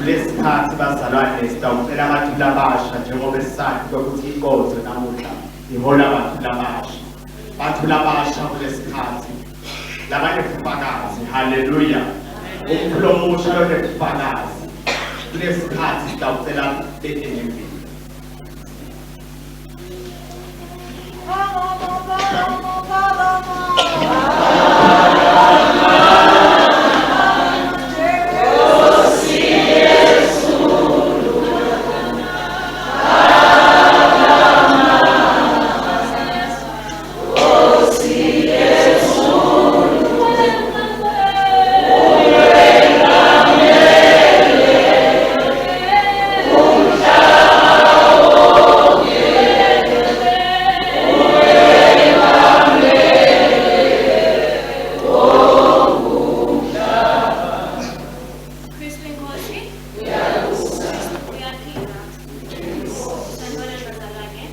Kulesikhathi bazalwane sitawucela abantu labasha njengoba sisakhi ukuthi inkonzo namuhla ihola abantu labasha. Bantu labasha kulesikhathi labanebufakazi. Haleluya. Umkhulu omusha lonebufakazi. Kulesikhathi sitawucela bete ngembili. Kristu inkosi uyaphila. Sanibona bazalwane.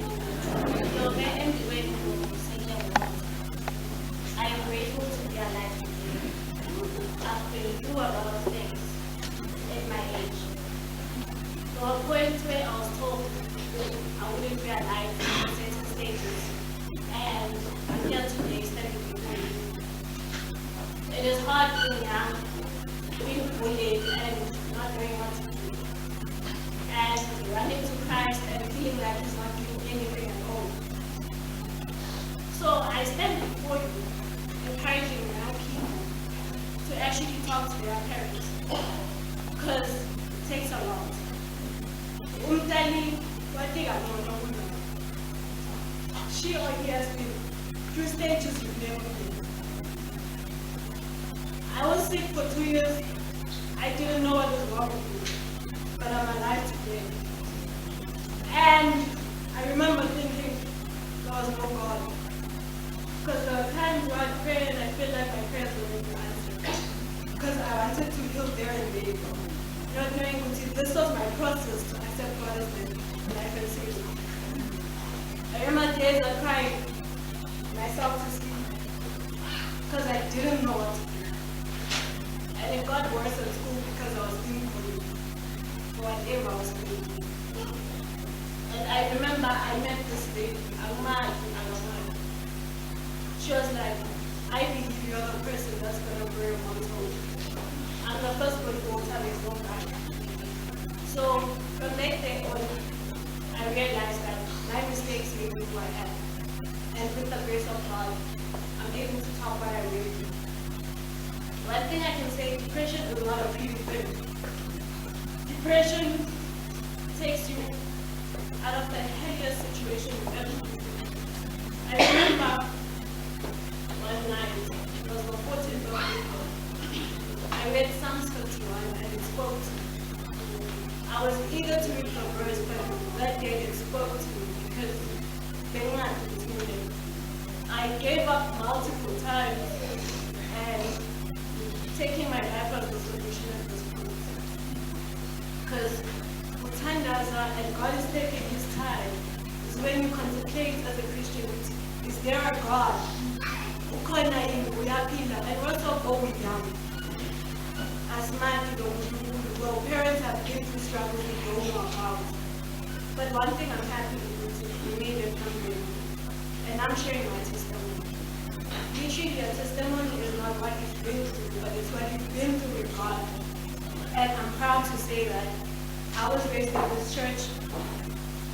Ngiyobe embiweni nguSenhle. I am grateful to be alive today. I've been through a lot of things at my age. To a point where I was told I wouldn't be alive in certain stages. And I'm here today standing before you. It is hard being young, being bullied and not knowing what to do. And running to Christ and feeling like he's not doing anything at all. So I stand before you, encouraging young people to actually talk to their parents. Because it takes a lot. Umntali wati kangcono kunawe. She or he has been through stages you've never been. I was sick for 2 years. I didn't know what was wrong with me, but I'm alive today. And I remember thinking there was no God. Because there were times where I'd pray and I felt like my prayers were not answered. Because I wanted to heal there and there. Not knowing that this was my process to accept God as my life and Savior. I remember days I cried myself to sleep because I didn't know what to do. And it got worse at school because I was being bullied for whatever I was doing. And I remember I met this lady, Angmaki Angamaki. She was like, "I believe you're the person that's gonna bring mom's home. I'm the first one to go tell there's no guy." So from that day on, I realized that my mistakes made me who I am. And with the grace of God, I'm able to talk what I really do. One thing I can say, depression is not a pretty thing. Depression takes you out of the heaviest situation you've ever been in. I remember one night, it was the 14th of April, I read Psalms 51 and it spoke to me. I was eager to read the verse, but that day it spoke to me because bengathi ukuthi I gave up multiple times and taking my life was the solution at this point. Because uthandaza and God is taking his time is when you contemplate as a Christian, is there a God? Ukhona yini, uyaphila? And also go with young. Asmati lo uNkulunkulu. Well, parents have been through struggles we don't know about. But one thing I'm happy with is we made it come. And I'm sharing my testimony. Literally, your testimony is not what you've been through, but it's what you've been through with God. And I'm proud to say that I was raised in this church.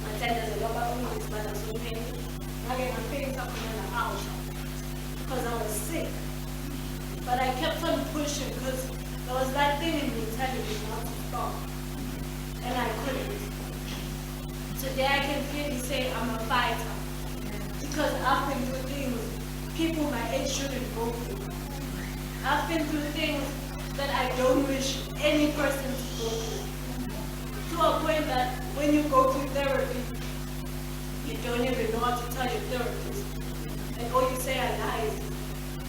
Ngathandazelwa abafundisi banasontweni. Ngake ngafika khona na-out because I was sick. But I kept on pushing because there was that thing in me telling me not to stop. And I couldn't. Today I can clearly say I'm a fighter. Because I've been through things people my age shouldn't go through. I've been through things that I don't wish any person to go through. To a point that when you go to therapy, you don't even know what to tell your therapist. And all you say are lies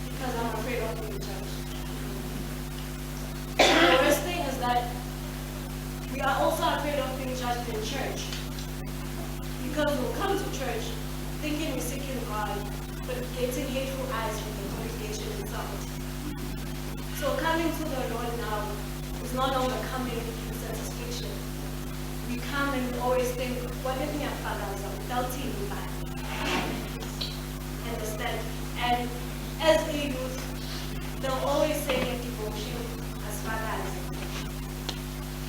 because I'm afraid of being judged. The worst thing is that we are also afraid of being judged in church. Because we'll come to church thinking we're seeking God, but getting hateful eyes from the congregation itself. So coming to the Lord now is no longer coming in satisfaction. We come and we always think, what if ngiyafakaza without bani? Understand? And as a youth, they'll always say in devotion as far as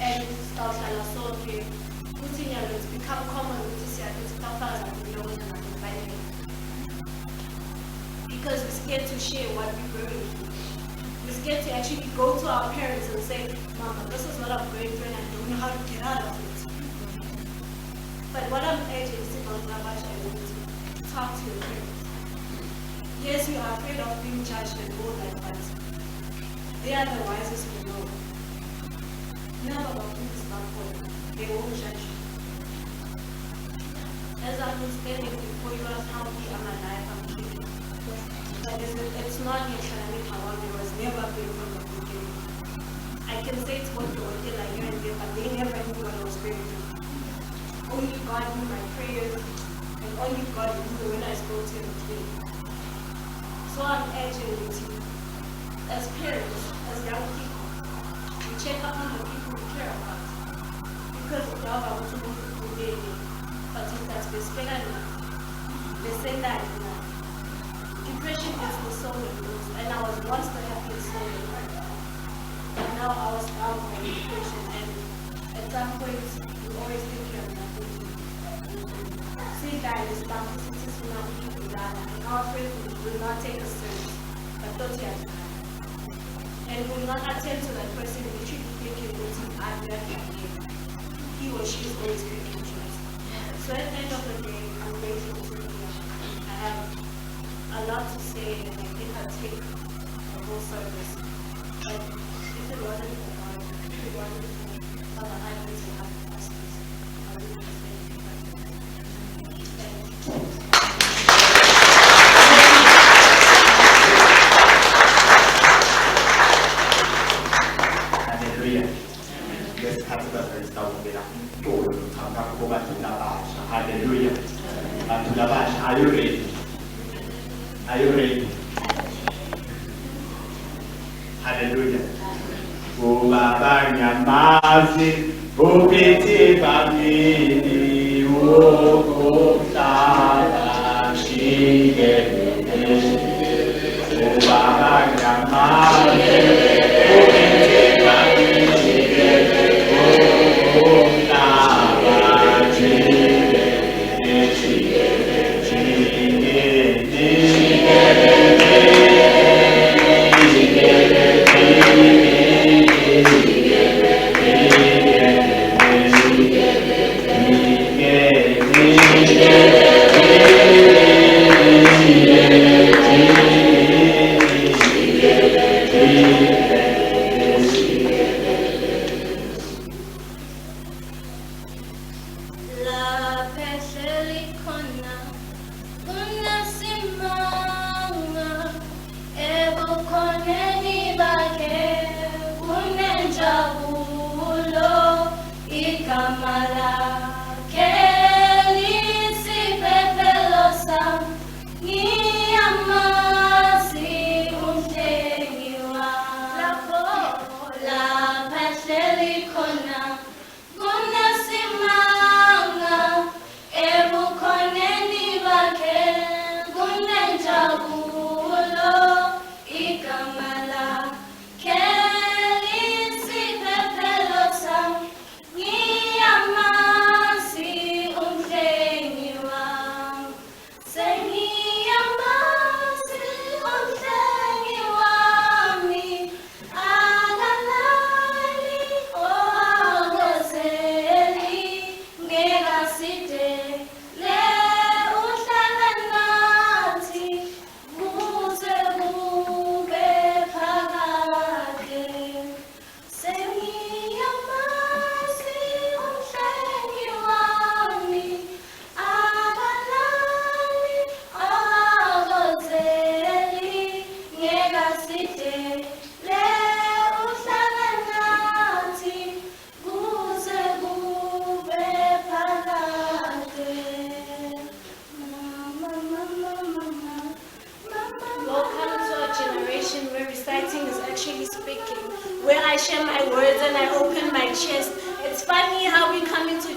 and sitawuhlala sonke kuthi nyalo it's become common ukuthi siyathi sitawufakaza ngokulokoza nakubaleka because we're scared to share what we're going through. We're scared to actually go to our parents and say, "Mama, this is what I'm going through and I don't know how to get out of it." But what I'm urging sibantfu labasha is to talk to your parents. Yes, we are afraid of being judged and all that, but they are the wisest to know. Never bafundisi bakhona, they won't judge you. As I'm standing before you, I'm healthy, I'm alive, I'm kicking. But it's not ngenhlakanipho wami, it was never built from the beginning. I can say it's what dokotela here and there, but they never knew what I was going through. Only God knew my prayers, and only God knew when I spoke to him clearly. So I'm urging you to, as parents, as young people, we check up on the people we care about. Because utawuva ukuthi umuntu ukhulele, but if that's besibeka na, besendani na. Depression is the soul that goes, and I was once the happiest soul on earth. But now I was down by depression, and at some point, you always think you have nothing to do. Sidlale sibambe sithi sifuna ukuyibulala, and our friends will not take us serious, but thought uyadlala. And will not attend to that person literally thinking ukuthi I'm uyadlalela. He or she is always cracking jokes. So at the end of the day, I'm grateful to be here. I have a lot to say, and I think I'll take the whole service. But if it wasn't for God, if it wasn't for Father Ivans and other pastors, I wouldn't be standing in front of you. Thank you. Hallelujah. Ngesikhathi bazalwane sitawuvela umculo lochamuka kubo bantu labasha. Hallelujah. Bantu labasha, are you ready? Are you ready? Hallelujah. Ubaba ngiyamazi uphethe bamini wokuhlala jikelele. Ubaba ngiyamazi uphethe bamini wokuhlala jikelele jikelele jikelele Lapha ehleli khona kunesimanga, ebukhoneni bakhe kunenjabulo, igama lakhe lisiphephelo sami, ngiyamazi umhlengi wami. Lapho lapha ehleli khona kunesimanga, ebukhoneni bakhe kunenjabulo, igama lakhe lisiphephelo sami, ngiyamazi.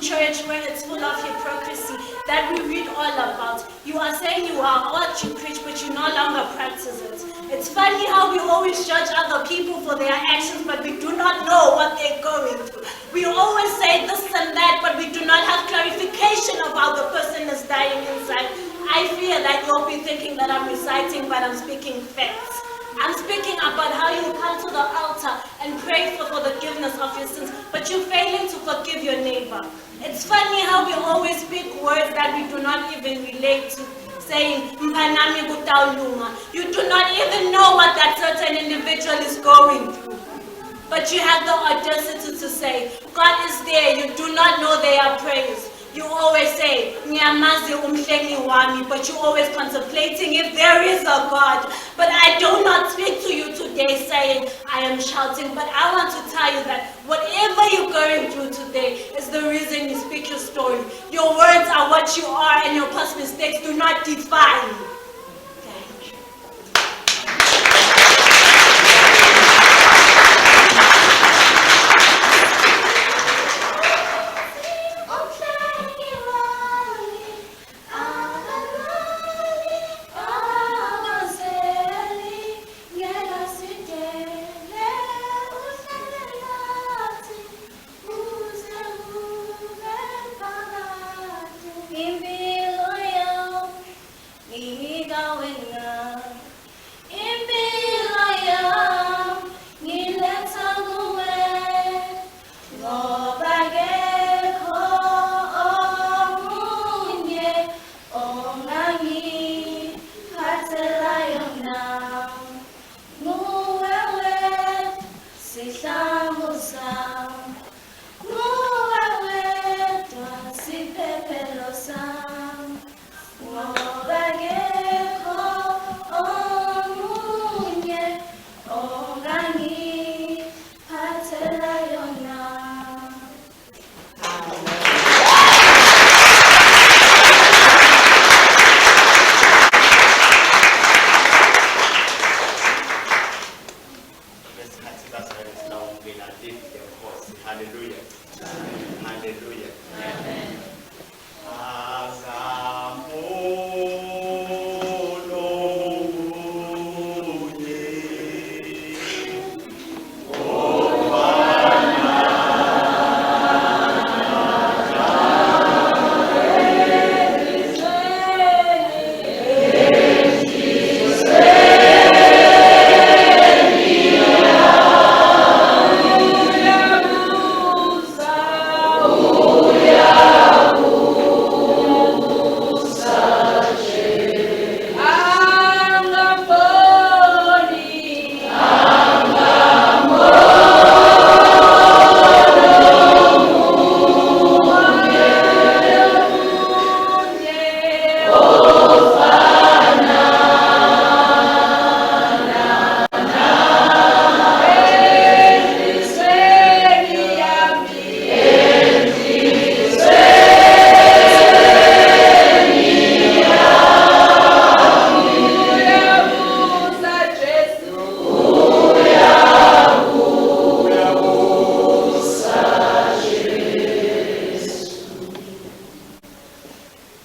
church where it's full of hypocrisy that we read all about. You are saying you are what you preach, but you no longer practice it. It's funny how we always judge other people for their actions, but we do not know what they're going through. We always say this and that, but we do not have clarification of how the person is dying inside. I fear that you'll be thinking that I'm reciting, but I'm speaking facts. I'm speaking about how you come to the altar and pray for the forgiveness of your sins, but you're failing to forgive your neighbor. It's funny how we always speak words that we do not even relate to, saying, "Mpanami kutawulunga." You do not even know what that certain individual is going through. But you have the audacity to say, God is there, you do not know their prayers. You always say, Ngiyamazi umhlengi wami, but you're always contemplating if there is a God. But I do not speak to you today saying, I am shouting, but I want to tell you that whatever you're going through today is the reason you speak your story. Your words are what you are, and your past mistakes do not define you. Thank you. Umhlengi wami akalali akazeli ngeke asidele uhlale nathi kuze kube phakade. Impilo yami nginika wena, impilo yami ngiletha kuwe. Ngoba akekho omunye ongangiphathela yona. Nguwe wedwa sihlangu sami, nguwe wedwa siphephelo sami. Ngoba akekho omunye ongangiphathela yona. Ngesikhathi bazalwane silawumukela livi lenkosi. Haleluya. Haleluya. Azamulomunye.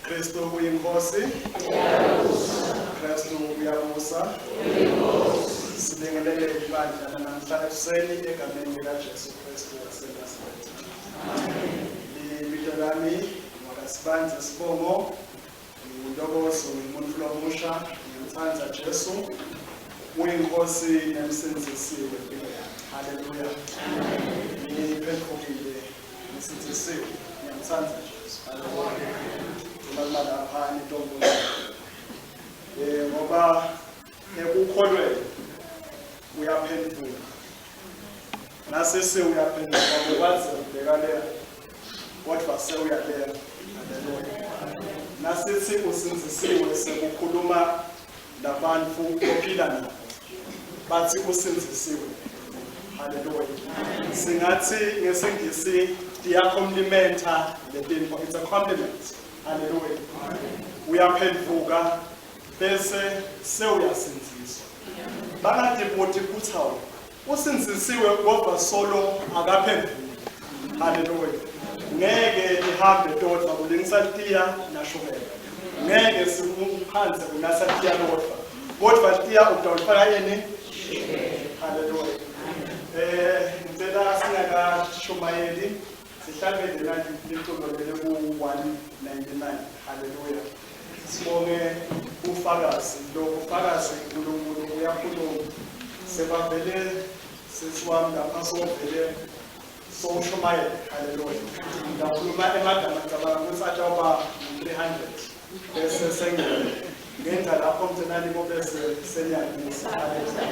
Kristu uyinkosi. Kristu uyabusa. Sibingelele ibandla namhla ekuseni egameni likaJesu Kristu waseNazaretha. Libito lami ngwakasibanzi sibongo nginguNtokozo ngimuntu lomusha ngiyamthanda Jesu uyinkosi nemsindisi wempilo yami. Haleluya. Ngiphendukile ngisindisiwe ngiyamthanda Jesu. Haleluya. Cela lapha nitombola. Ngoba ekukholweni uyaphenduka. Nasese uyaphenduka ngokwazi ubheka le kodwa sewuyaleka. Haleluya. Nasithi usindzisiwe sekukhuluma labantu ophila nabo. Bathi usindzisiwe. Haleluya. Singathi ngesingisi tiyacomplimenta le tinto. It's a compliment. Haleluya. Uyaphenduka bese sewuyasindziswa. Bangadiboti kuthi hawu usindzisiwe kodwa solo akaphenduki. Haleluya. Ngeke nihambe todvwa kulengisa litiya nashukela. Ngeke sikuphanze kunatsa litiya lodvwa. Kodvwa litiya utawulifaka yini? Haleluya. Ngicela singakashumayeli sihlabele nali liculo leli ku-199. Haleluya. Sibonge ufakazi lo ufakazi uNkulunkulu uyakhuluma. Sebavele sisi wami lapha sovele sowushumayela. Haleluya. Ngiyakhuluma emagama ngicabanga ukuthi atawuba 300 bese sengene ngenza lapho ngicela libo bese senyakisa. Haleluya.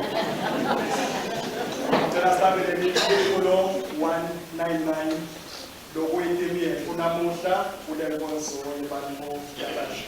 Ngicela sihlabele liculo 199 lokuyintimi yethu namuhla kule nkonzo yebantu yabasha.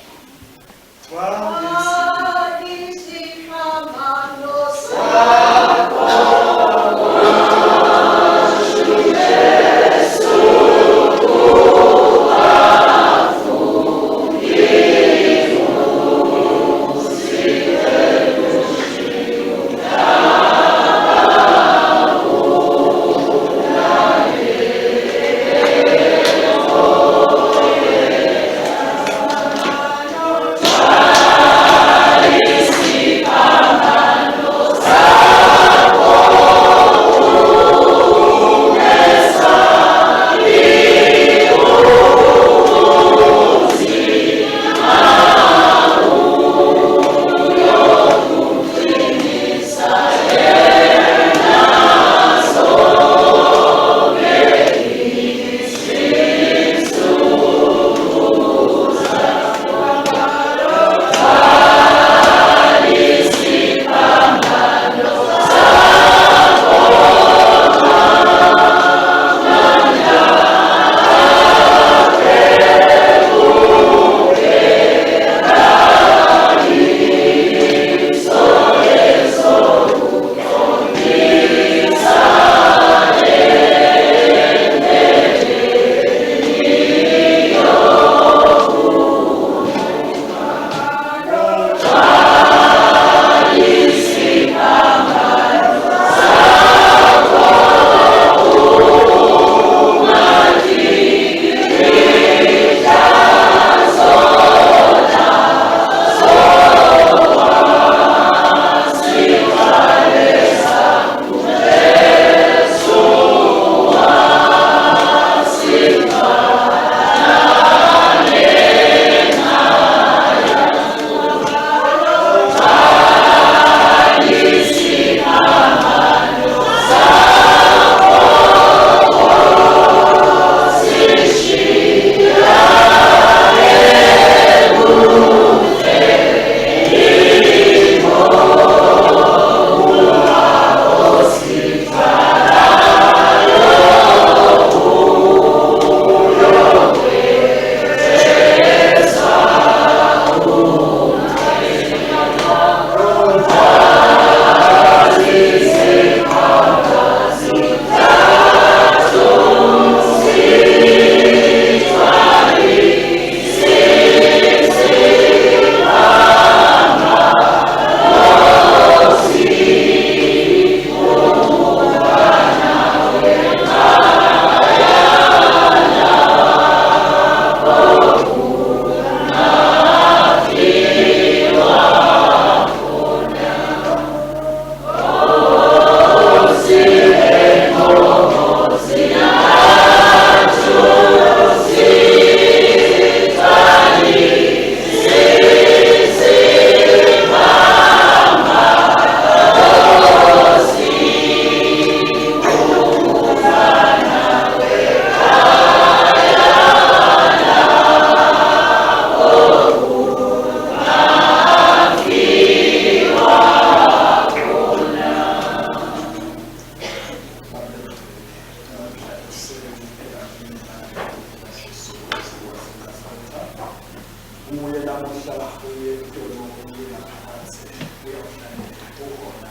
Uye namuhla uye itolo uye naphakadze uyawuhlangela ukhona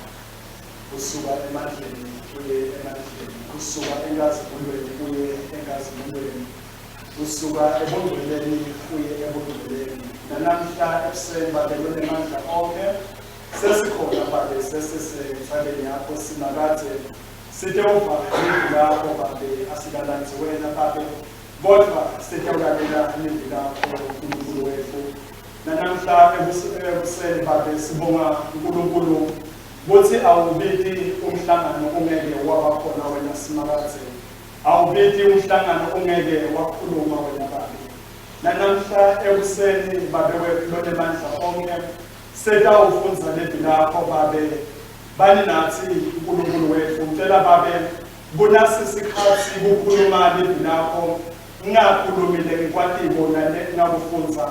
kusuka emandleni uye emandleni kusuka enkazimulweni uye enkazimulweni kusuka ebungcweleni uye ebungcweleni nanamhla ekuseni babe lonemandla onke sesikhona babe sesisentsabeni yakho simakadze sitewuva livi lakho babe asikalandzi wena babe. Kodvwa sitawulalela livi lakho Nkulunkulu wetfu. Nanamhla ekuseni Babe sibonga uNkulunkulu kutsi awubiti umhlangano ungeke waba khona wena Simakadze. Awubiti umhlangano ungeke wakhuluma wena Babe. Nanamhla ekuseni Babe wetfu lonemandla onkhe setawufundza livi lakho Babe. Bani natsi Nkulunkulu wetfu. Ngicela Babe kunasi sikhatsi kukhuluma livi lakho ngingakhulumi lengikwatiko nalengakufundza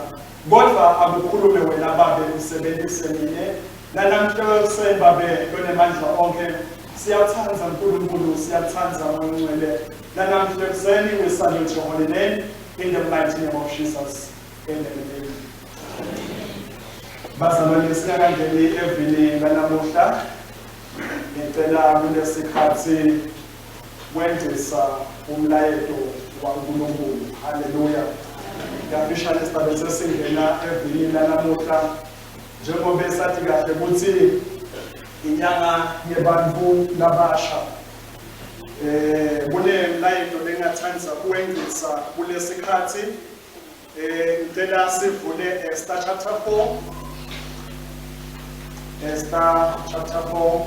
kodvwa akukhulume wena Babe usebentise mine. Nanamhla ekuseni Babe lonemandla onkhe siyakutsandza Nkulunkulu siyakutsandza Moya Ongcwele. Nanamhla ekuseni we salute your holy name in the mighty name of Jesus. Amen and amen. Bazalwane singakangeni evini lanamuhla ngicela kulesikhatsi kwengcisa umlayeto waNkulunkulu. Haleluya. Kafishane sibabe sesingena evini lanamuhla njengoba sathi kahle ukuthi inyanga yebantfu labasha. Kunemlayeto lengathanda kuwengcisa kulesikhatsi. Ngicela sivule Esther chapter 4. Esther chapter 4.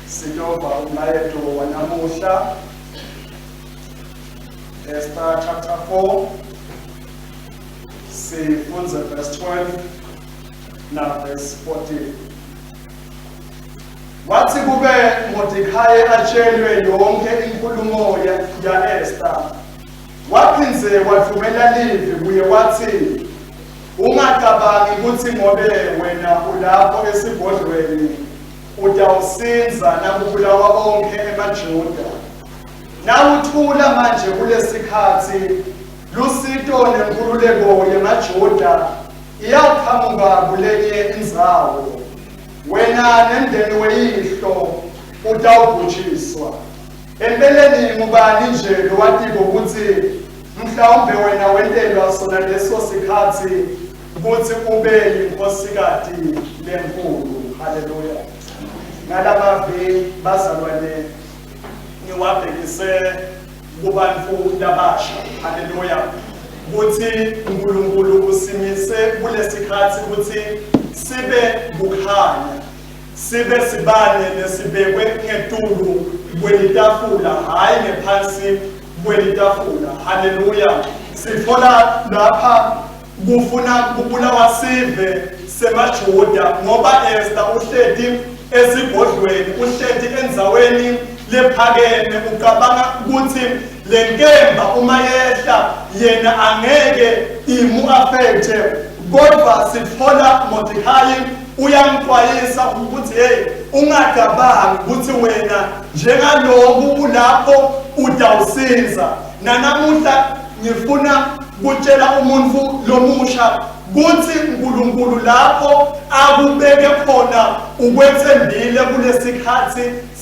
Sitova umlayeto wanamuhla. Esther chapter 4. Sifundze verse 12 na verse 14. Wathi kube Modekhayi atshelwe yonke inkulumo ya-Esta, waphindze wathumela livi kuye wathi, Ungacabangi kutsi ngobe wena ulapho esigodlweni utawusindza nakubulawa onkhe emaJuda. Nawuthula manje kulesikhatsi, lusito nenkhululeko yemaJuda iyawuqhamuka kulenye indzawo. Wena nemndeni weyihlo utawubhujiswa. Empeleni ngubani nje lowatiko kutsi mhlawumbe wena wentelwa sona leso sikhatsi kutsi ube yinkhosikati lenkulu? Haleluya. Ngalamavi bazalwane ngiwabhekise kubantfu labasha. Haleluya. Kutsi uNkulunkulu usimise kulesikhatsi kutsi sibe kukhanya, sibe sibane lesibekwe ngetulu kwelitafula, hhayi ngephansi kwelitafula. Haleluya. Sitfola lapha kufuna kubulawa sive semaJuda ngoba Esther uhleti esigodlweni, uhleti endzaweni lephakeme, ucabanga ukuthi lenkemba uma yehla yena angeke imu affecte, kodwa sitfola Mordecai uyamxwayisa ukuthi hey, ungacabangi ukuthi wena njengaloku ulapho utawusinza. Nanamuhla ngifuna kutshela umuntu lomusha kuthi uNkulunkulu lapho akubeke khona ukwethembile kulesikhathi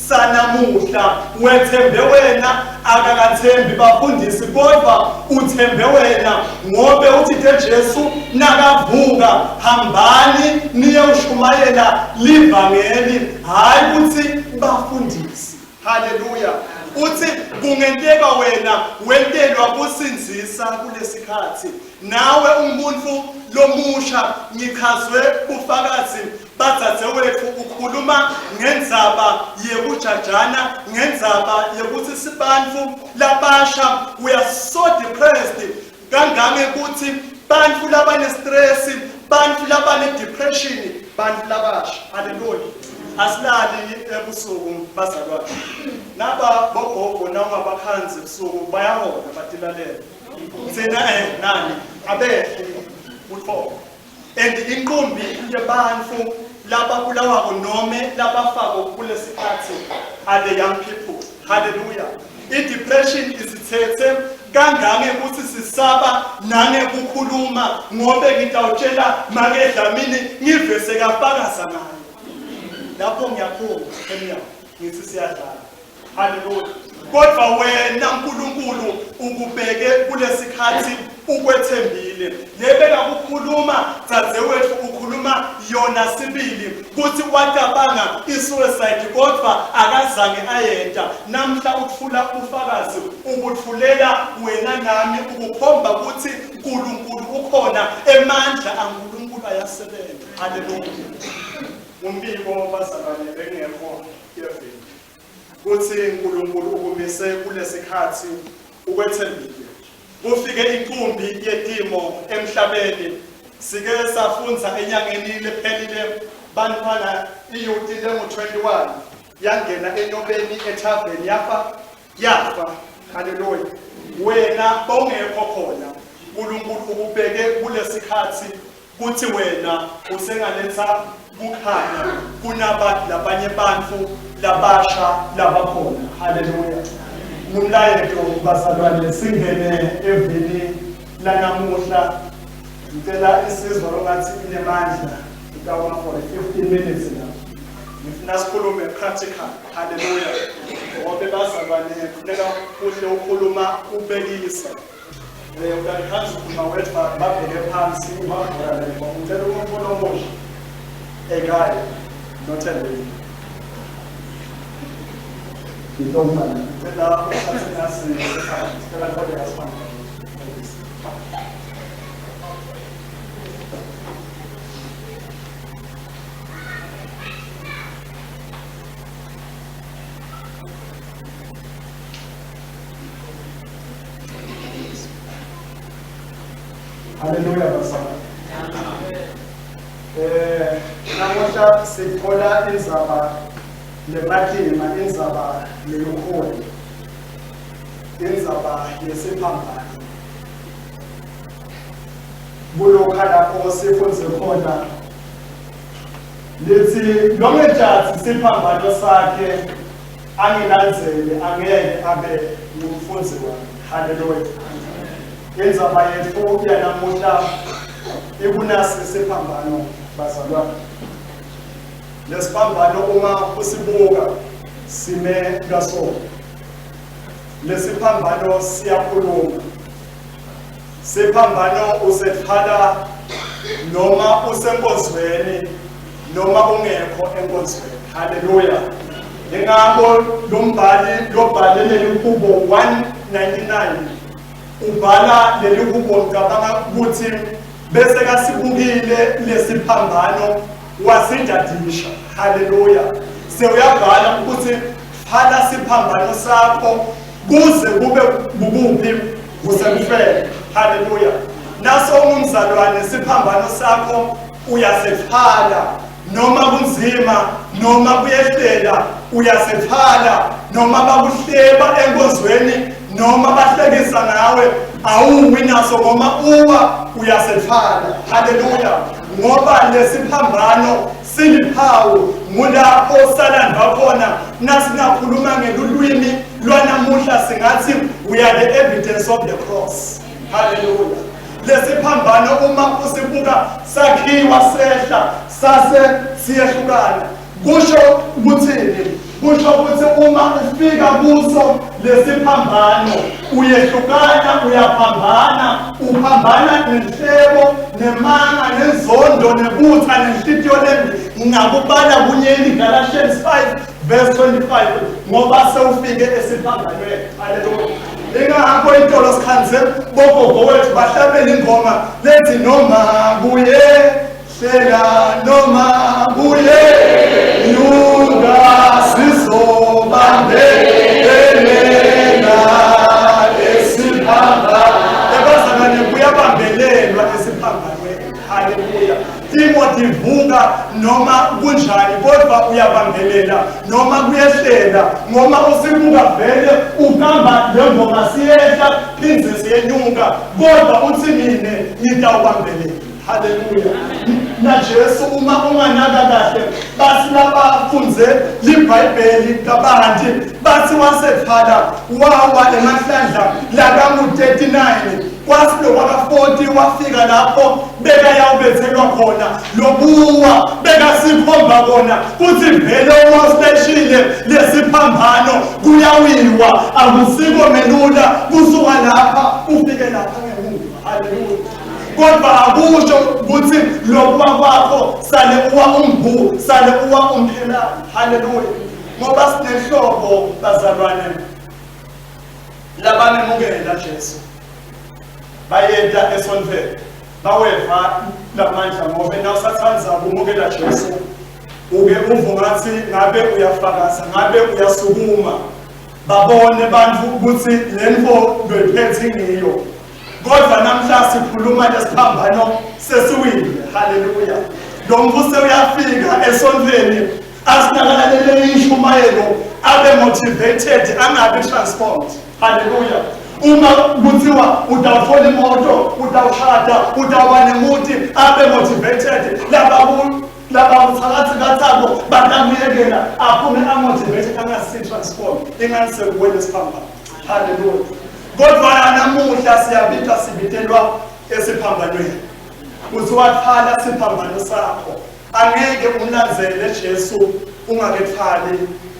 sanamuhla. Wethembe wena, akakathembi bafundisi, kodwa uthembe wena, ngobe uthi te Jesu nakavuka hambani niyewushumayela livangeli, hhayi kuthi bafundisi. Haleluya. Uthi kungenteka wena wentelwa kusindzisa kulesikhatsi. Nawe umuntu lomusha ngichazwe bufakazi badzadzewetfu ukhuluma ngendzaba yekujajana, ngendzaba yekutsi sibantfu labasha we are so depressed kangangekuthi bantfu labane-stress, bantfu labane-depression, bantfu labasha. Haleluya. Asilali ebusuku bazalwane. Naba bogogo nawungabakhanzi ebusuku bayahola batilalela. Thina nani abehli butfongo. And inqumbi yebantfu lababulawako nome labafako kulesikhatsi are the young people. Hallelujah. I-depression isithethe kangangekuthi sisaba nangekukhuluma ngobe ngitawutshela make Dlamini ngive sekafakaza ngayo. Lapho ngiyaphuma emnyango ngithi siyadlala. Haleluya. Kodwa wena uNkulunkulu. ukubeke kulesikhathi ukwethembile. Yebeka kukhuluma dzadzewethu ukhuluma yona sibili kutsi wacabanga i-suicide kodvwa akazange ayenta. Namhla utfula bufakazi ubutfulela wena nami ukukhomba kutsi Nkulunkulu ukhona, emandla aNkulunkulu ayasebenza. Haleluya. Umbiko bazalwane bengekho eveni kutsi uNkulunkulu ukumise kulesikhathi ukwethembile. Kufike inkumbi yetimo emhlabeni sike safundza enyangeni lephelile bantfwana iyuti lengu-21 yangena enyobeni ethaveni yafa yafa haleluya wena bongekho khona uNkulunkulu ukubeke kulesikhathi kuthi wena usengaletha kukhanya kunaba labanye bantfu labasha labakhona haleluya ngumlayeto bazalwane singene evini lanamuhla ngicela isizwa longathi inemandla itawuma for 15 minutes la ngifuna sikhulume practical haleluya ngoba bazalwane kufuneka uhle ukhuluma ubekisa Uyalikhanza ukhuluma wedwa babheke phansi ubabhora lento. Ngicela umuntu omusha. A guy, not a lady. Intombazane. Ngicela uthathe nasi isikhathi. Ngicela ngibone asifane. Haleluya bazalwane. Eh namuhla sithola indzaba lematima indzaba lelukhuni. Indzaba yesiphambano. Kulokha lapho sifundze khona lithi longejathi siphambano sakhe angilandzele angeke abe ngumfundzi wami haleluya indzaba yetfu yanamuhla ikunasi siphambano bazalwane lesiphambano uma usibuka sime kasona lesiphambano siyakhuluma siphambano usetfwala noma usenkonzweni noma ungekho enkonzweni haleluya ingakho lo mbhali lobhale leli hubo 199 ubhala leli hubo ngicabanga ukuthi bese kasibukile lesiphambano wasidadisha haleluya sewuyabhala ukuthi phala siphambano sakho kuze kube kukuphi kusekufeni haleluya naso ungumzalwane siphambano sakho uyasephala noma kunzima noma kuyehlela uyasephala noma bakuhleba enkonzweni noma bahlekisa ngawe awuwi naso ngoma uwa uyasephala haleluya ngoba lesiphambano siliphawu ngulapho salandwa khona nasingakhuluma ngelulwimi lwanamuhla singathi we are the evidence of the cross haleluya lesiphambano uma usibuka sakhiwa sehla sase siyehlukana kusho ukuthini kusho ukuthi uma ufika kuso lesiphambano uyehlukana uyaphambana uphambana nenhlebo nemanga nenzondo nebutha nenhlitiyo lembi ngingakubala kunyeni Galatians 5 verse 25 ngoba sewufike esiphambanweni haleluya ingakho itolo sikhanze bogogo wethu bahlabela ingoma lethi noma kuye hlela noma kuye nyuka sizobambelela esiphamba ebazalwane kuyabambelelwa esiphambanweni haleluya Timothy vuka noma kunjani kodwa uyabambelela noma kuyehlela ngoma usibuka vele ukamba le ngoma siyehla phindze siyenyuka kodwa uthi mina ngitawubambelela haleluya naJesu uma unganaka kahle bathi labafunze libhayibheli kabanti bathi wasephala wawa emahlandla lakangu-39 Kwathi lokwaka-40 wafika lapho bekayawubethelwa khona lobuwa bekasikhomba kona kuthi vele uma usileshile lesiphambano kuyawiwa akusiko melula kusuka lapha lapha ngemuva. Haleluya. Kodwa akusho ukuthi lokuwa kwakho sale uwa umbu, sale uwa umphelane. Haleluya. Ngoba sinehlobo bazalwane labamemukela Jesu. Bayeta esontweni baweva lamandla ngoba nawusathanza kumukela Jesu uke uve ngathi ngabe uyafakaza ngabe uyasukuma babone bantu ukuthi lento loyiphethe ngiyo kodwa namhla sikhuluma lesiphambano sesiwile. Haleluya. Lo mbuso uyafika esontweni asinakalele ishumayelo abe motivated angabi transformed. Haleluya. Uma kuthiwa utawuthola imoto, utawushada, utawuba nemuti, abe motivated. Laba laba uthakathi batamuyekela aphume amotivated angasi transform ingani sekuwele siphambano. Haleluya. Kodwa namuhla siyabitha sibitelwa esiphambanweni. Uziwathwala siphambano sakho. Angeke umlandzele Jesu ungakethwali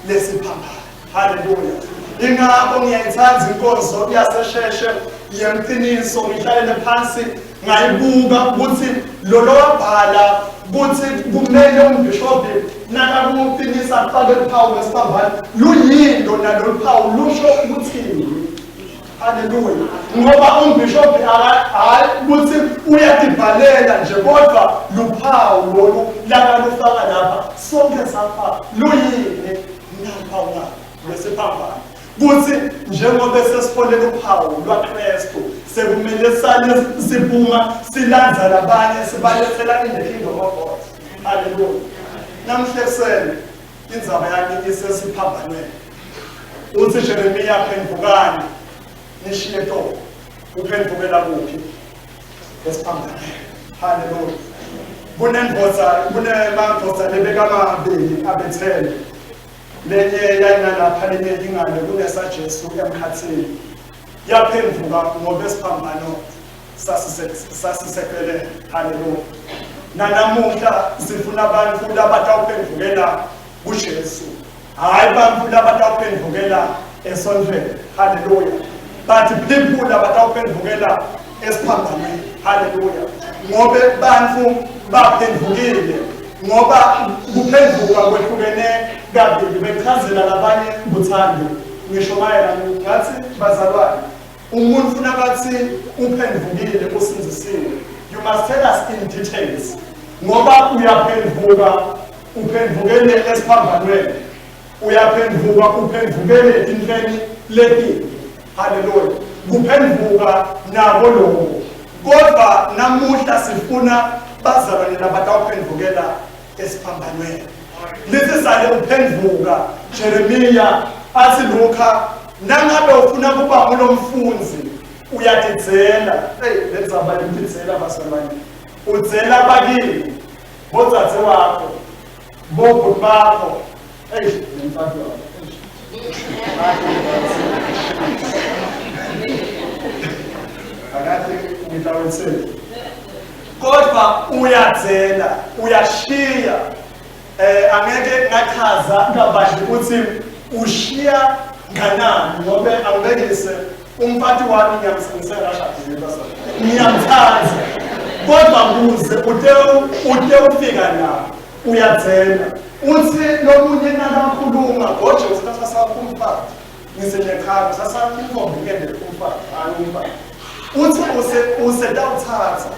lesiphambano. Haleluya. Ingakho ngiyayithanda inkonzo yasesheshe yemqiniso ngihlalele phansi ngayibuka ukuthi lolo wabhala ukuthi kumele umbhishobhi nakakuqinisa afake luphawu lwesiphambano luyinto nalolu phawu lusho ukuthini. Haleluya. Ngoba umbhishobhi hayi ukuthi uyadibhalela nje kodwa luphawu lolu lakalufaka lapha sonke safa luyini naluphawu lwesiphambano. Kuthi njengoba sesifole uphawu lwaKristu sekumele sale siphuma silandza labanye sibalethela in the kingdom of God. Haleluya. Namhla ekuseni indzaba yami isesiphambanweni. Uthi Jeremiya phendukani nishiye to. Uphendukela kuphi? Esiphambanweni. Haleluya. Kunendoda kunemandoda lebekamabili abethele. Lenye yayinalapha lenye ingane kunesaJesu emkhathini. Yaphenduka ngoba esiphambano sasisekele. Haleluya. Nanamuhla sifuna abantu labatawuphendukela kuJesu. Hayi bantu labatawuphendukela esontweni. Haleluya. But people labatawuphendukela esiphambanweni. Haleluya. Ngobe bantu baphendukile ngoba kuphenduka kwehlukene kabili. Bechazela labanye buthando ngisho mayelana ngathi bazalwane umuntu nakathi uphendukile usindzisiwe, you must tell us in details ngoba uyaphenduka uphendukele esiphambanweni, uyaphenduka uphendukele etintweni letimbi. Haleluya. Kuphenduka nako lokho. Kodwa namuhla sifuna bazalwane labatawuphendukela esiphambanweni. Lithi sale uphenduka Jeremiya athi Luka nangabe ufuna kuba ngulomfundzi uyatidzela. Hey, lenzaba yokutidzela bazalwane. Udzela bakini bodzadze wakho bobhuti bakho. Hey, nemfati wakho. Akathi ngitawutsini. Kodwa uyadzela, uyashiya. Angeke ngachaza kabanzi ukuthi ushiya nganani ngoba angibekise umfati wami ngiyamsebenzisela ashadile bazalwane. Ngiyamthanda. Kodwa kuze ute ufika la uyadzela. Uthi lomunye nakakhuluma goje usithatha sakho umfati. Ngisenekhaya sasa intombi ngende umfati, hayi umfati. Uthi usetawuthatha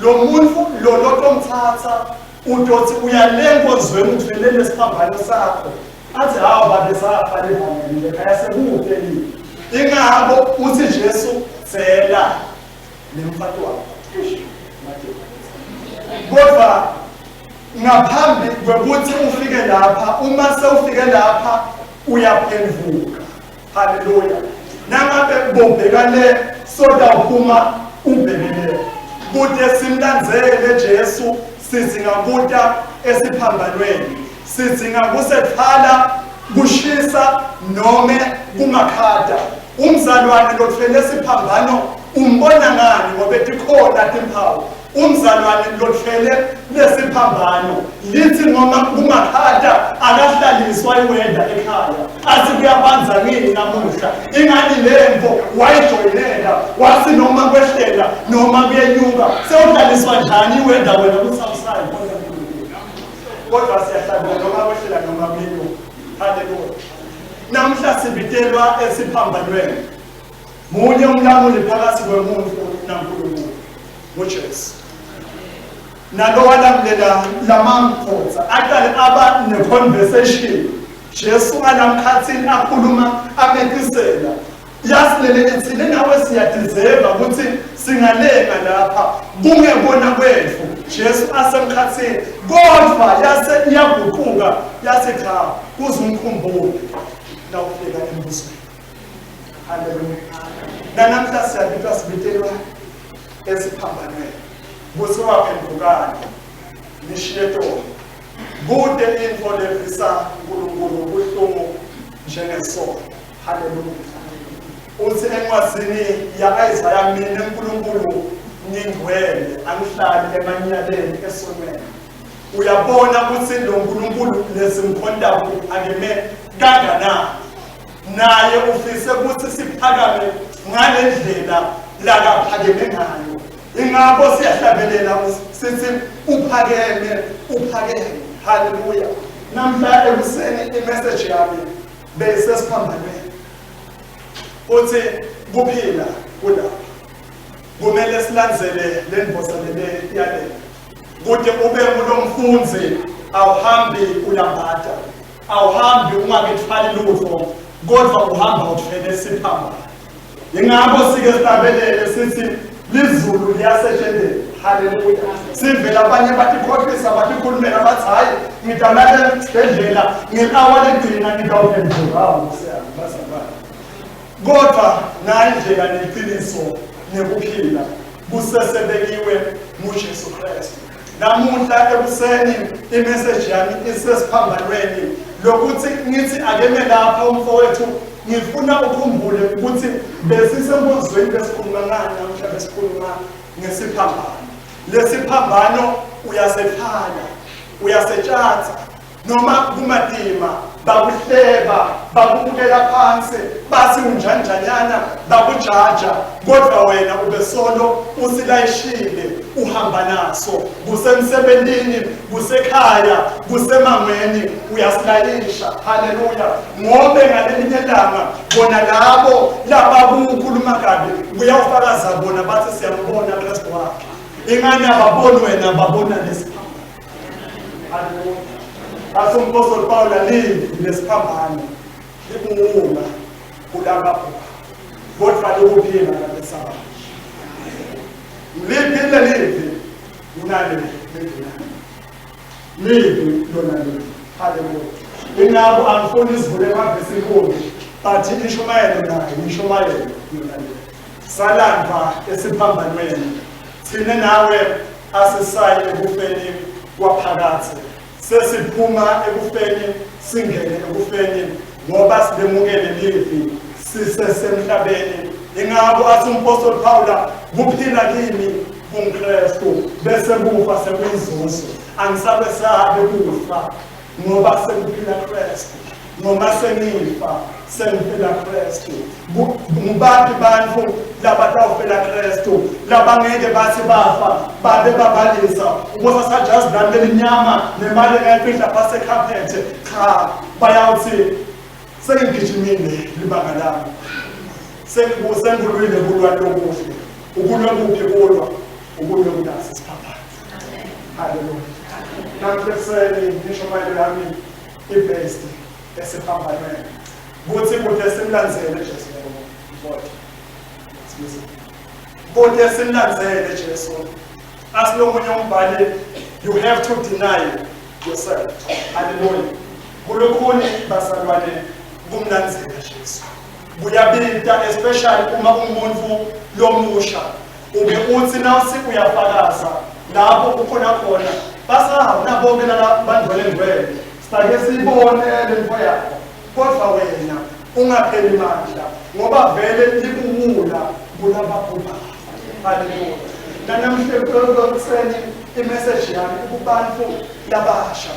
lo muntu lo lotomthatha utothi uyalenkonzweni uthelele siphambano sakho. Athi hawu babe safa levangeli ekhaya sekude yini. Ingakho uthi Jesu tsela nemfati wakho. Kodwa ngaphambi kwekuthi ufike lapha, uma sewufike lapha uyaphenduka. Haleluya. Nangabe bobheka le sodawuphuma ubheke le. Kude simlandzele Jesu sidzinga kuta esiphambanweni. Sidzinga kusetfala kushisa nome kungakhata. Umzalwane lothwele siphambano umbona ngani ngoba tikhona timphawu. Umzalwane lothwele lesiphambano lithi noma kungakhata akahlaliswa iweda ekhaya. Athi kuyabanza ngini namuhla. Ingani lemvo wayijoyinela wathi noma kwehlele Noma kuyenyuka, sewudlaliswa njani iweda wena ukuthi awusayi khonza uNkulunkulu. Kodwa siyahlabela noma kwehlela noma kuyenyuka. Haleluya. Namhla sibitelwa esiphambanweni. Munye umlamuli phakathi kwemuntu naNkulunkulu, nguJesu. Nalo walamlela lamamphotsa aqale aba ne-conversation. Jesu alamkhathini akhuluma ametisela. Yasilele ithile nawe siyadizeva ukuthi singalenga lapha kungebona kwethu. Jesu asemkhathini kodwa yase iyaguquka yathi cha kuze umkhumbule nawufika embusweni. Haleluya. Nanamhla siyabitwa sibitelwa esiphambanweni. Kuthi waphendukani nishiye tona. Kude info levisa uNkulunkulu ubuhlungu njengesono. Haleluya. Uthi encwadzini ya-Isaya mina uNkulunkulu ngingcwele angihlali emanyaleni esonweni. Uyabona ukuthi lo Nkulunkulu lesimkhontayo akeme kanganani. Naye ufise ukuthi siphakame ngale ndlela lakaphakeme ngayo. Ingakho siyahlabelela sithi uphakeme, uphakeme. Haleluya. Namhla ekuseni imessage yami beyisesiphambanweni. Uthi kuphila kulapha. Kumele silandzele le ndvodza lele yalela. Kude ube ngulomfundzi awuhambi ulambata. Awuhambi ungakethwali lutho kodwa uhamba uthwele isiphambano. Ingakho sike sihlabelele sithi lizulu liyasetshendelwa. Haleluya. Sivela abanye batikhohlisa batikhulumela bathi hayi ngidalala esibhedlela nge-hour legcina ngidawuphenduka. Hawu Nkosi yami bazalwane. Kodwa nayi indlela neqiniso nekuphila kusesebekiwe nguJesu Kristu. Namuhla ekuseni imessage yami isesiphambanweni lokuthi ngithi akeme lapha umfowethu ngifuna ukhumbule ukuthi besisenkonzweni besikhuluma ngani namhla besikhuluma ngesiphambano. Lesiphambano uyasethala, uyasetshatha noma kumatima bakuhleba bakubukela phansi bathi unjanjanyana bakujaja kodwa wena ubesolo usilayishile uhamba naso kusemsebentini kusekhaya kusemangweni uyasilayisha. Haleluya. Ngobe ngalelinye ilanga bona labo labakukhuluma kabi kuyawufakaza bona bathi siyambona Kristu wakhe. Ingani ababoni wena babona lesiphambano. Haleluya. Athi umpostoli Pawula livi lesiphambano libuwula kulababhubha kodwa likuphila labesaba. Liphi lelivi unale lelina. Livi lona leli. Haleluya. Ingakho angifuni isivule emavesi kubi but ishumayelo nayo ishumayelo yona le. Salandwa esiphambanweni. Thina nawe asisayi ekufeni kwaphakathe. Sesiphuma ekufeni singene ekufeni ngoba silemukele livi sisesemhlabeni. Ingakho athi umpostoli Pawula kuphila kimi kungiKristu bese kufa sekuyinzuzo. Angisabesabe kufa ngoba sekuphila Kristu. Noma sengifa sengiphila Kristu. Ngubaphi bantu labatawufela Kristu labangeke bathi bafa babe babalisa ukuze sajazi lami lelinyama nemali engayifihla phasi ekhaphethe. Cha, bayawuthi sengigijimile libanga lami, sengikulwile kulwa lokuhle. Ukulwa kuphi kulwa? Ukulwa kunasi isiphambano. Haleluya. Namhla ekuseni ngisho mayelana yami ibest esiphambanweni kuthi kude simlandzele Jesu mfowethu. Excuse me. Kude simlandzele Jesu. Asilomunye umbhali you have to deny yourself. Haleluya. Kulukhuni bazalwane kumlandzela Jesu. Kuyabita especially uma umuntu lomusha ube uthi nawusi uyafakaza lapho kukhona khona basahamba bonke laba bandwele ngcwele sake sibone lento yakho kodwa wena ungapheli mandla ngoba vele libuwula kulababhubhayo. Haleluya. Nanamhla ekuseni imessage yami kubantu labasha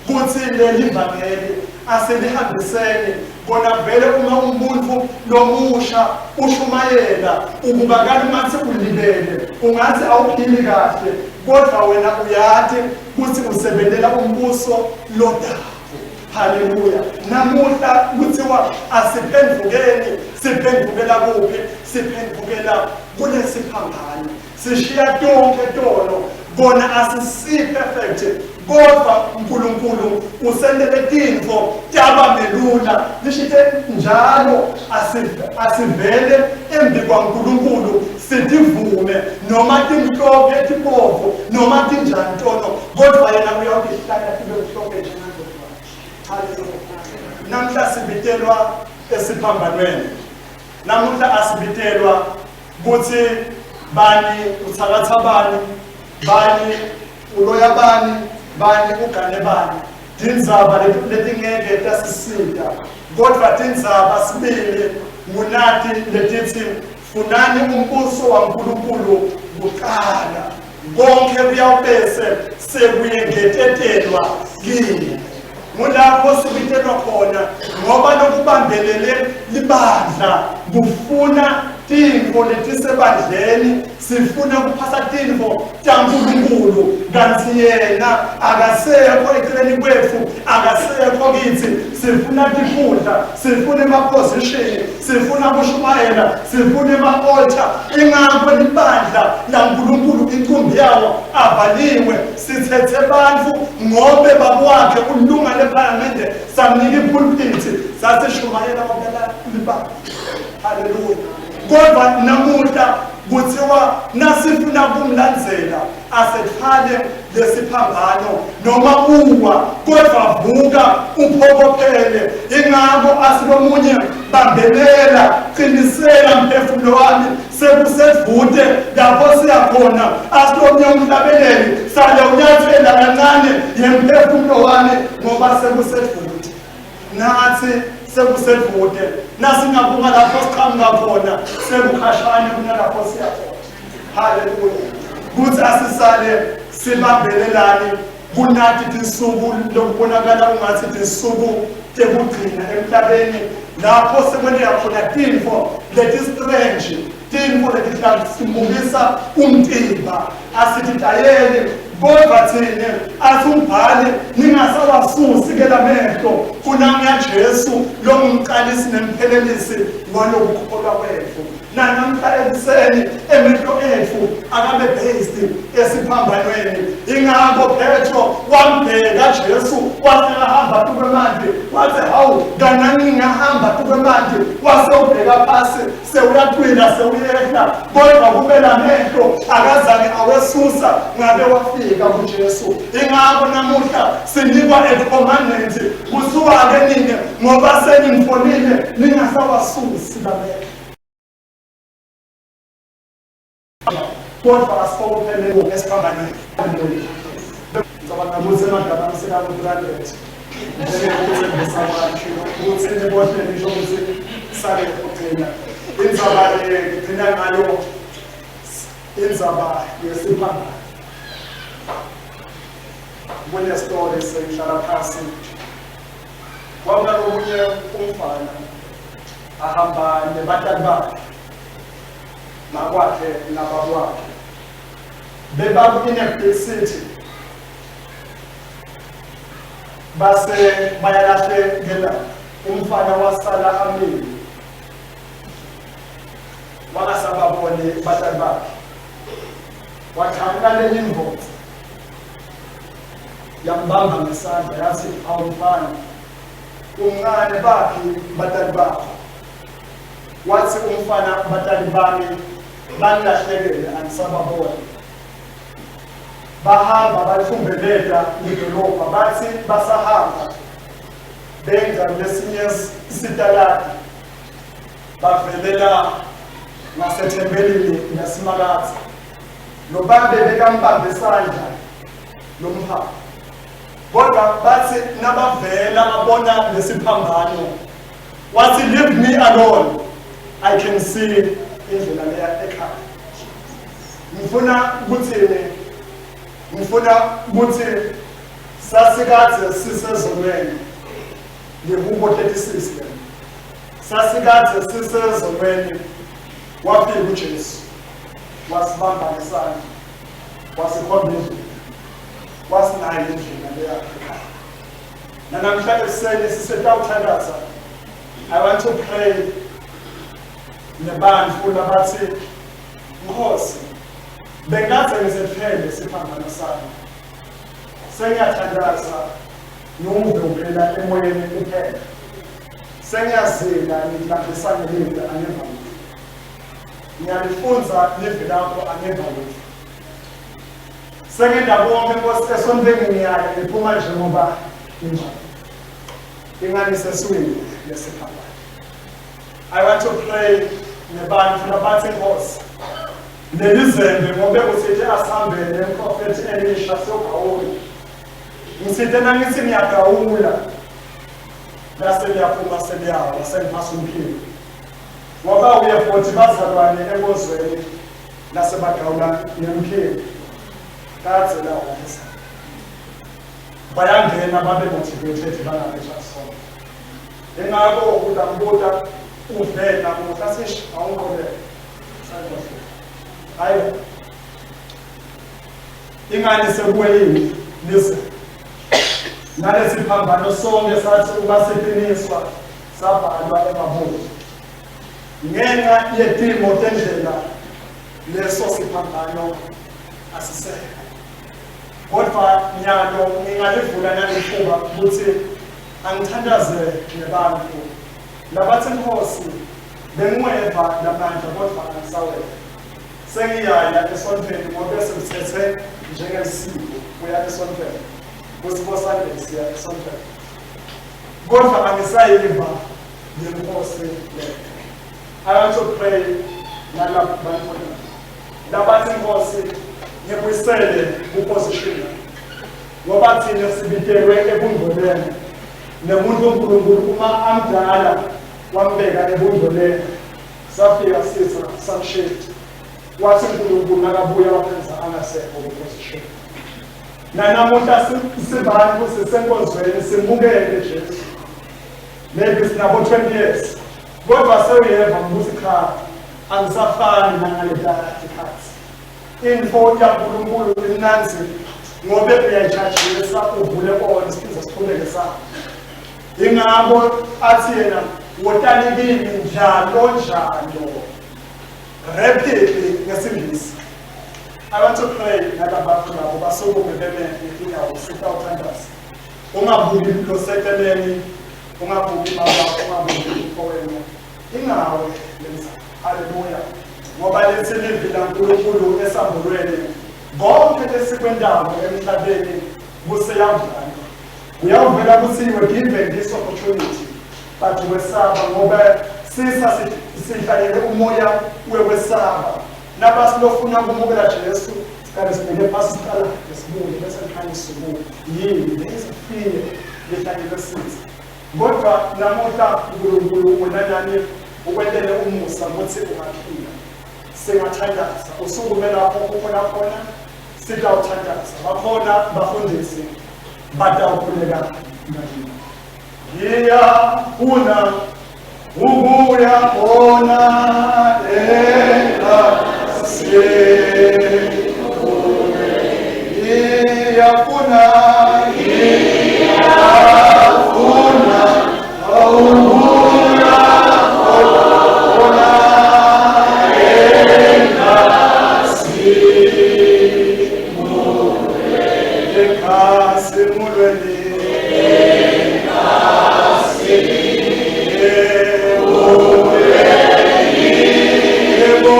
kuthi leli vangeli asilihambiseni. Kona vele uma umuntu lomusha ushumayela ubukakala ungathi ulibele, ungathi awuphili kahle, kodwa wena uyati ukuthi usebentela umbuso lodako. Haleluya. Namuhla kuthiwa asiphendukeni, siphendukela kuphi? Siphendukela kulesiphambano. Sishiya tonke tono, kona asisi perfect, kodwa uNkulunkulu usentele tintfo taba melula. Lishite njalo asivele embi kwaNkulunkulu sitivume noma timhlophe tibovu noma tinjani tono, kodwa yena uyawutihlala tibe mhlophe njengalokho. Haleluya. Namhla sibitelwa esiphambanweni. Namuhla asibitelwa kuthi bani uthakatha bani, bani uloya bani, bani ugane bani. Tindzaba letingeke tasisita, kodwa tindzaba sibili ngunati letithi funani umbuso waNkulunkulu kuqala, konke kuyawubese sekuyengetetelwa kini. Ngulapho sibitelwa khona, ngoba lokubambelele libandla kufuna tintfo letisebandleni, sifuna kuphasa tintfo taNkulunkulu, kantsi yena akasekho eceleni kwetfu, akasekho kitsi. Sifuna tikhundla, sifuna emaphosishini, sifuna kushumayela, sifuna ema-altar. Ingakho libandla laNkulunkulu incumbi yawo avaliwe. Sithethe bantfu ngobe bakwakhe ulunga lephalamende, samnika ipulpiti, sasishumayela kwabela libandla. Haleluya. Kodwa namuhla kuthiwa nasifuna kumlandzela asethwale lesiphambano, noma uwa kodwa vuka uphokophele. Ingakho asilomunye bambelela, qinisela mphefumulo wami, sekusedvute lapho siyakhona. Asilomnye umhlabeleli, sale unyathela kancane yemphefumulo wami, ngoba sekusedvute. Nathi sekusedvute, nasingabuka lapho siqhamuka khona, sekukhashane kunalapho siyakhona. Haleluya. Kuthi asisale sibambelelani kunati tinsuku lokubonakala ungathi tinsuku tekugcina emhlabeni, lapho sekwenteka khona tintfo leti-strange, tintfo letihlasimukisa umtimba. Asititayeli, kodwa thine asumbhali ningasawasusi ke lamehlo kunami Jesu longumqalisi nemphelelisi walokukholwa kwethu. Nanamhla ekuseni emehlo ethu akabe based esiphambanweni. Ingakho Petro wambheka Jesu wase ahamba tukwemanti, wathi hawu kanani ngingahamba tukwemanti, wase ubheka phasi sewuyacwila sewuyehla, kodwa kube lamehlo akazange awesusa ngabe wafika kuJesu. Ingakho namuhla sinikwa a commandment, kuthiwa-ke nina ngoba senimfonile ningasawasusi lamehlo, kodwa asiphokophele esiphambanweni. Ngicabanga ukuthi emagama sekaku-300 njengokuthembisa kwami ukuthi nibohle nisho ukuthi sale kugcina indzaba le ngigcina ngayo indzaba yesiphambano. Kunestori sengihlala phasi, kwakunalomunye umfana ahamba nebatali bakhe, makwakhe nabakwakhe, beba in a big city, base bayalahlekela. Umfana wasala amile, wangasababoni batali bakhe. Waqhamuka lenye indvodza yambamba ngesandla, yathi awumfana umncane, baphi batali bakho? Wathi umfana, batali bami bangilahlekele, angisababoni. Bahamba bathumbeleta lidolobha, bathi basahamba benza lesinye sitaladi, bavelela ngasethempelini lasimakadze. Lo babe bekambambe isandla lomphako, kodwa bathi nabavela abona lesiphambano, wathi leave me alone, I can see indlela leya ekhaya. Ngifuna ukuthini? Ngifuna ukuthi sasikade sisezonweni, ngehubo 36 lena. Sasikade sisezonweni, wafika uJesu wasibamba ngesandla, wasikhomba indlela, wasinayo indlela leyakhe ekhaya. Nanamhla ekuseni sisetawuthandaza. I want to pray nebantfu labathi, Nkosi, bengadze ngisethembe siphambano sami, sengiyathandaza ngiwuve uphela emoyeni kuphela, sengiyazila ngilambisa ngelive angiva lutho, ngiyalifunza live lakho angiva lutho, sengenda konke Nkosi, esontweni ngiyaya ngiphuma njengoba nginjalo, ingani sesiwile lesiphambano. I want to pray nebantu labathi, Nkosi, leli zembe ngobe usithi asihambe nemprofethi Elisha siyogawula, ngisithe nangithi ngiyagawula lase liyaphuma seliyawa sengiphasa umphilo, ngoba uye futhi bazalwane enkonzweni lasebagawula ngemphilo kadze lawo bayangena babe motivated bangabe sonke. Ingakho utambuta uve namuhla sish awungiqolele hayi ingani sekuwe yini listen nalesi phambano sonke sathi uma siqiniswa sabhalwa emabhuku ngenxa yetimo tendlela leso siphambano asisekho, kodwa nyalo ngingalivula nalithuba ukuthi angithandaze nebantu labathi, Nkosi, bengiweva lamandla kodwa angisaweva, sengiyaya esontweni ngoba sengithethe njengesiko kuya esontweni kusibo Sunday, siya esontweni kodwa angisayiva lenkosi le. I want to pray nalabo bantu labathi, Nkosi, ngibuyisele kuposition, ngoba thina sibitelwe ebungcweleni nemuntu uNkulunkulu uma amdala wambeka ebungcweleni, safika sitha samshift, wathi uNkulunkulu nakabuya waphenza angasekho kuposition. Nanamuhla sibantu sisenkonzweni simukele Jesu, maybe sinabo 20 years, kodwa sewuyeva ukuthi cha, angisafani nangaleta tikhathi. Info yaNkulunkulu imnanzi ngobe uyayijajisa uvule kona siphinde siqhubeke sakho. Ingakho athi yena, wotani kimi njalo njalo, rapidly ngesingisi. I want to pray nalabantu labo basukume beme ngetinyawo, sitawuthandaza. Ungabuki loseceleni, ungabuki baba, ungabuki umfowenu, ingawe lenza. Haleluya, ngoba lithi livi laNkulunkulu esambulweni, konke lesikwentako emhlabeni kuseyawudlala, uyawuvela kutsi you were given this opportunity but wesaba, ngoba sisa sihlalele umoya wekwesaba. Nabasilofuna kumukela Jesu, siqale sibheke phasi, siqala ngesibuye bese likhanya isuku yini. There is a fear lehlanyelwe sithi, kodwa namuhla uNkulunkulu wena nani ukwentele umusa ukuthi ungaphila. Singathandaza usukume lapho ukhona khona, sitawuthandaza, bakhona bafundisi batawukhuleka ngakini. Ngiyafuna ukuya khona engasini, ngiyafuna, ngiyafuna ukuya khona engasini, enkhasimulweni. Yebo.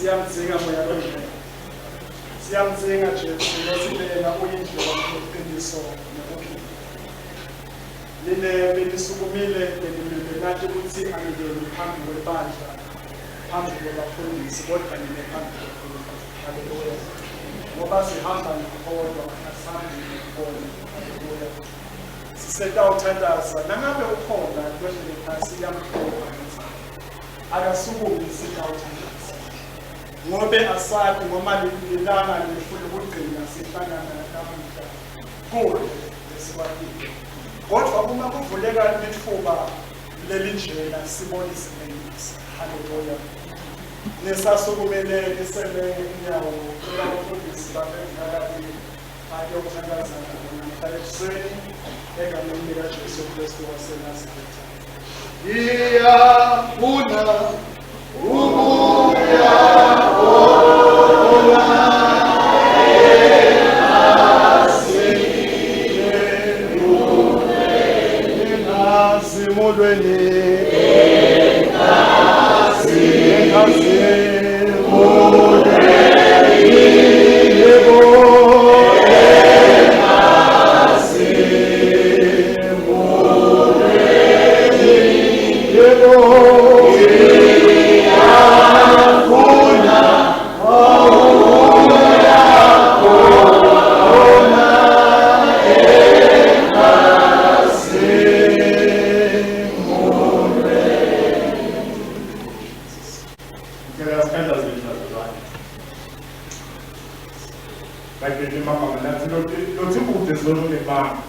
Siyamdzinga Moya Longcwele. Siyamdzinga Jesu lotsi yena uyindlela neqiniso nekuphila. Nine benisukumile benimele nathi kutsi angingeni phambi kwebandla, phambi kwebafundisi, kodvwa nime phambi kwaNkulunkulu. Haleluya. Ngoba sihamba ngekukholwa, asihambi ngekubona. Haleluya. Sisetawuthandaza nangabe ukhona lohlele phasi iyamhlupha lendzaba. Akasukume sitawuthandaza. Ngobe asati ngoma lilanga letfu lekugcina sihlangana namuhla kule lesikwatile. Kodvwa uma kuvuleka litfuba lelinjena sibonise nengisi. Haleluya. Nisasukumele niseme ngetinyawo cela umfundisi babe ayokuthandaza nabo namhla ekuseni egameni likaJesu Kristu waseNazaretha. Ngiyafuna ukuya khona enkazi enkazi yebo yebo ngiyafuna ukuya khona Ngicela sithandaze mzalwane. Bhayibheli lemagama lathi lothi kude zono nebanga.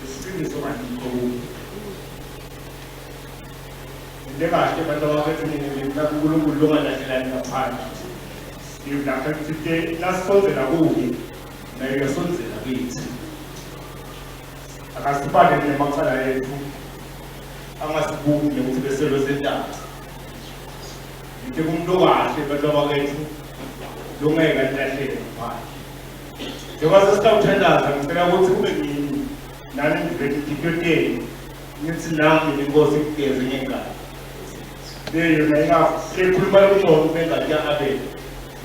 Isiqiniso kanikho kude. Into kahle bantu abakhethu nina uNkulunkulu longalahlelani ngaphandle. Ngilapha ngithe nasisondzela kuye naye uyasondzela kithi. Akasibale nemacala ethu angasibuki nekuthi beselo sentaba. Ngithe kumuntu okahle bantu abakethu longeke anilahlele ngaphandle. Njengoba sesitawuthandaza ngicela ukuthi kube ngini nani ngivele inhliziyo tenu ngithi nami inkosi ikugeze ngengane. Leyo yona ingakhuluma lungcono kunengane ya-Abel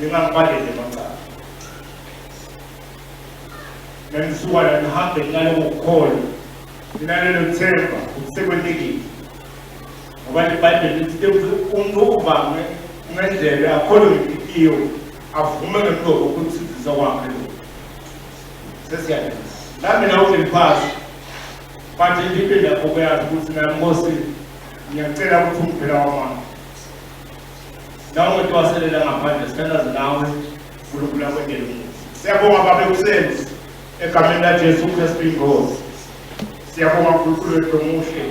ningangibalele emacala. Nanisuka la nihambe ninaloko kukholwa ninalelo themba ukuthi sekwentekile. Ngoba iBhayibheli lithi umuntu uva ngendlebe akholwe ngenhliziyo avume ngemlomo ukusindziswa kwakhe lo. Sesiyadlula. Nami nawe uhleli phasi. But empilweni yakho kuyazi ukuthi nami Nkosi ngiyacela ukuthi ungiphela wamanga. Nawe ngithi waselela ngaphandle sithandaze nawe uNkulunkulu akwendele umusa. Siyabonga Baba ekuseni egameni laJesu Kristu inkosi. Siyabonga uNkulunkulu wethu omuhle.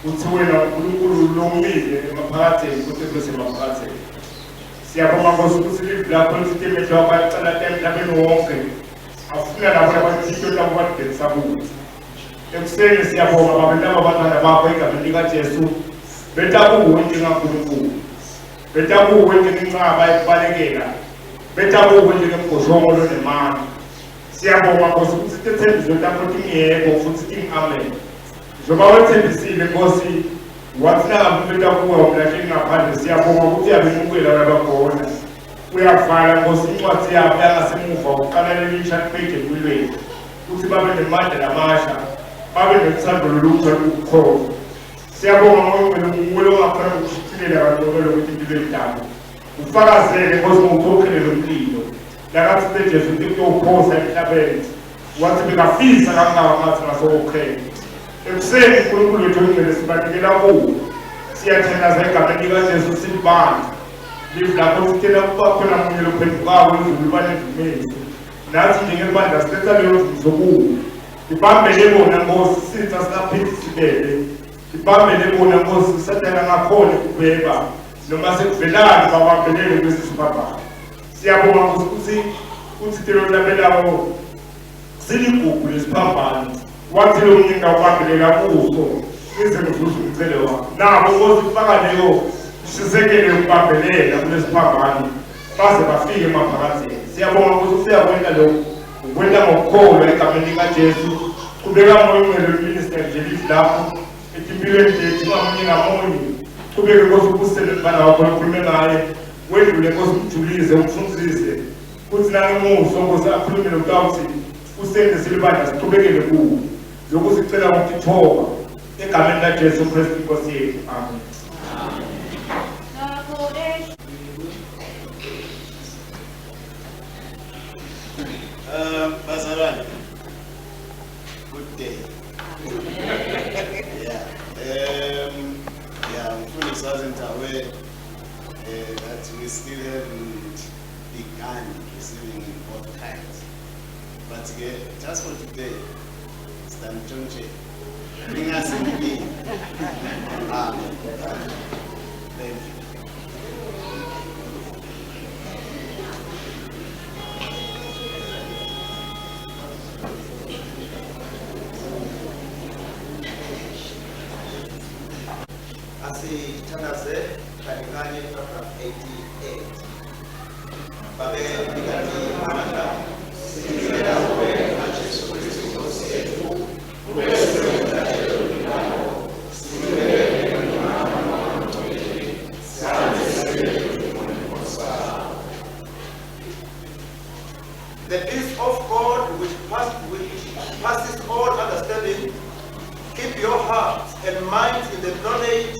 Uthi wena uNkulunkulu lomile emaphakatheni futhi kusemaphakatheni. Siyabonga Nkosi ukuthi livi lakho lithi emehlo akho ayacala emhlabeni wonke. Afuna labo labantu labo badibhenisa kuwe. Ekuseni siyabonga Baba laba abantwana bakho egameni likaJesu. Beta kuwe njengaNkulunkulu. Beta kuwe njengenqaba ekubalekela. Beta kuwe njengemgoshongo lonemandla. Siyabonga Nkosi ukuthi tethembiso takho tingiyebo futhi tingi-amen. Njengoba wethembisile Nkosi wathi nangabe beta kuwe umlahleli ngaphandle siyabonga ukuthi uyabemukela labakhona. Uyavala Nkosi incwadi yabo yangasemuva uqala lelisha page empilweni ukuthi babe nemandla lamasha babe nothando lolutsha lokukhona. Siyabonga ngoba nguwe ongakhona ukushicilela kangcono lokuthi empilweni tabo. Ufakazele Nkosi ngokukhokhele lo mlilo. Lakathi Jesu ukuthi kuyophosa emhlabeni. Wathi bekafisa kangaka ngathi ngasokukhela. Ekuseni uNkulunkulu wethu ongcwele sibanikela kuwe. Siyathandaza egameni likaJesu silibandla. Livi lakho sicela kuba khona munye lophendukako izulu banedumezi. Nathi njengebandla siletha leyo nzuzo kuwe. Ibambele bona Nkosi sitha singaphindi sibele. Ibambele bona Nkosi sathana ngakhona ukubheba noma sekuvelani babambelele kulesi siphambano. Siyabonga Nkosi ukuthi uthi telo labelako siligugu lesiphambano. Wathi lo munye ngawubambelela kuso ngize ngizuze umcele wakho. Nabo Nkosi faka leyo shisekele yokubambelela kulesiphambano baze bafike emaphakatheni. Siyabonga ukuthi usiyakwenta lokhu ukwenta ngokukholwa egameni likaJesu. Qhubeka moya ongcwele minister nje livi lakho etimpilweni tethu ngamunye ngamunye. Qhubeke Nkosi ubusele umntwana wakho okhulume ngaye. Wedlule Nkosi umjulize umfundzise kutsi nangemuso Nkosi akhulume lokutawutsi usente silibandla sichubekele kuwo. Lokhu sicela ngokutithoba egameni laJesu Kristu Inkosi yethu. Amen. Bazalwane, good day. Yeah. Yeah, Mfundisi wasn't aware that we still haven't begun receiving in both kinds. But just for today, Stanchonche, ningasimbi. Amen. Thank you. Asithandaze kanye kanye paragraph 88. Babe mnikati amandla, sinikela kuwe ngaJesu Kristu Nkosi yethu, ube The peace of God which passes all understanding, keep your hearts and minds in the knowledge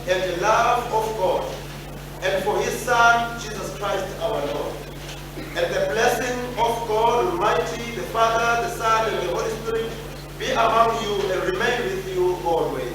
and the love of God, and for his Son, Jesus Christ our Lord. And the blessing of God Almighty, the Father, the Son, and the Holy Spirit be among you and remain with you always.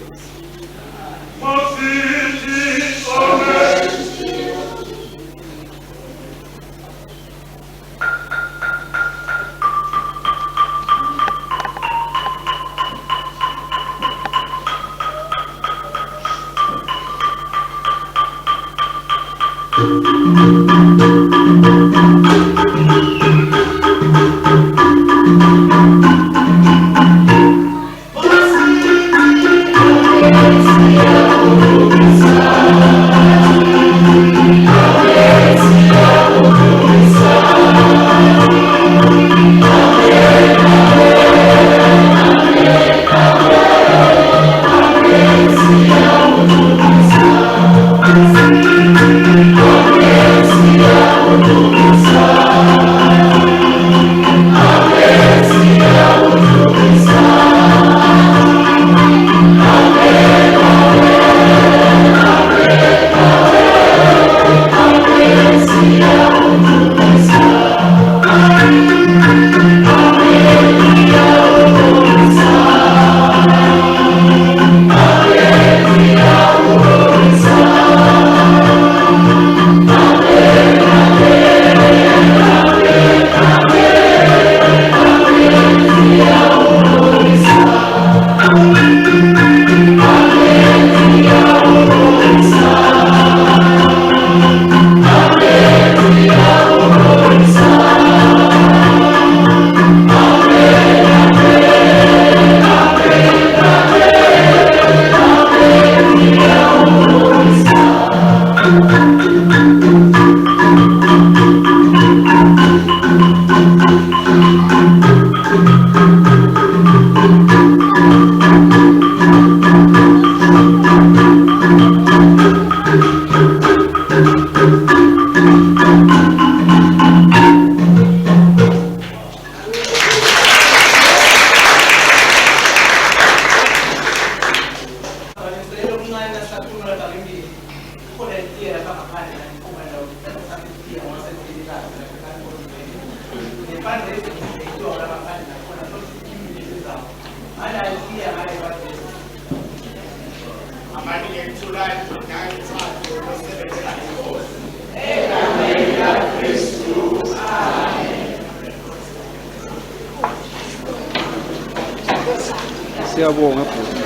Siyabonga bhuti.